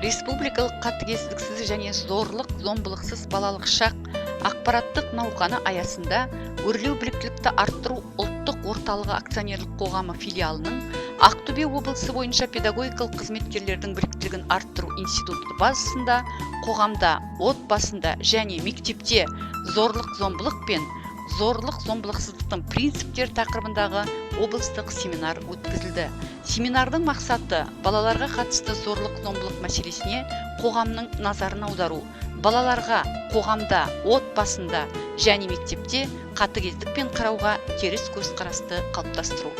Республикалық қатыгездіксіз және зорлық зомбылықсыз балалық шақ ақпараттық науқаны аясында «Өрлеу» біліктілікті арттыру ұлттық орталығы акционерлік қоғамы филиалының Ақтөбе облысы бойынша педагогикалық қызметкерлердің біліктілігін арттыру институты базасында қоғамда, отбасында және мектепте зорлық зомбылық пен зорлық зомбылықсыздықтың принциптері тақырыбындағы облыстық семинар өткізілді. Семинардың мақсаты: балаларға қатысты зорлық зомбылық мәселесіне қоғамның назарын аудару, балаларға қоғамда, отбасында және мектепте қатыгездікпен қарауға теріс көзқарасты қалыптастыру.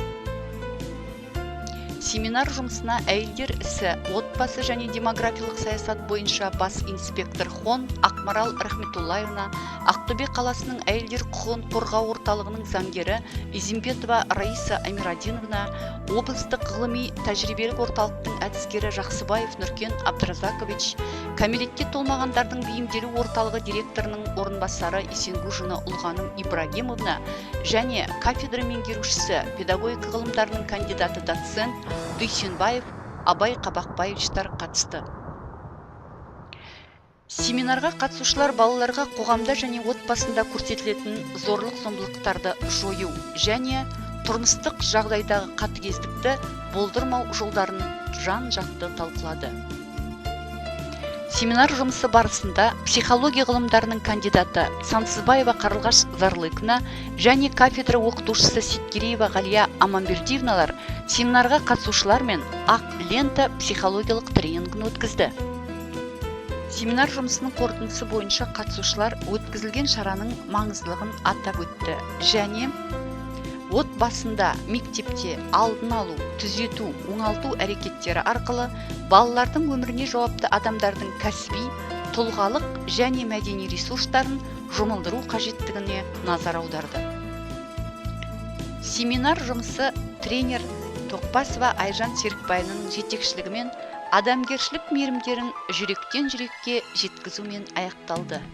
Семинар жұмысына әйелдер ісі, отбасы және демографиялық саясат бойынша бас инспектор Хон Ақмарал Рахметуллаевна, Ақтөбе қаласының әйелдер құқығын қорғау орталығының заңгері Изимбетова Раиса Амирадиновна, облыстық ғылыми тәжірибелік орталықтың әдіскері Жақсыбаев Нұркен Абдразакович, кәмелетке толмағандардың бейімделу орталығы директорының орынбасары Есенгужина Ұлғаным Ибрагимовна және кафедра меңгерушісі, педагогика ғылымдарының кандидаты, доцент Дүйсенбаев Абай Қабақбаевичтар қатысты. Семинарға қатысушылар балаларға қоғамда және отбасында көрсетілетін зорлық зомбылықтарды жою және тұрмыстық жағдайдағы қатыгездікті болдырмау жолдарын жан жақты талқылады. Семинар жұмысы барысында психология ғылымдарының кандидаты Сансызбаева Қарлығаш Зарлыковна және кафедра оқытушысы Сейткереева Ғалия Аманбердиевналар семинарға қатысушылармен «Ақ лента» психологиялық тренингін өткізді. Семинар жұмысының қорытындысы бойынша қатысушылар өткізілген шараның маңыздылығын атап өтті және отбасында, мектепте алдын алу, түзету, оңалту әрекеттері арқылы балалардың өміріне жауапты адамдардың кәсіби, тұлғалық және мәдени ресурстарын жұмылдыру қажеттігіне назар аударды. Семинар жұмысы тренер Тоқпасова Айжан Серікбайының жетекшілігімен адамгершілік мейірімдерін жүректен жүрекке жеткізумен аяқталды.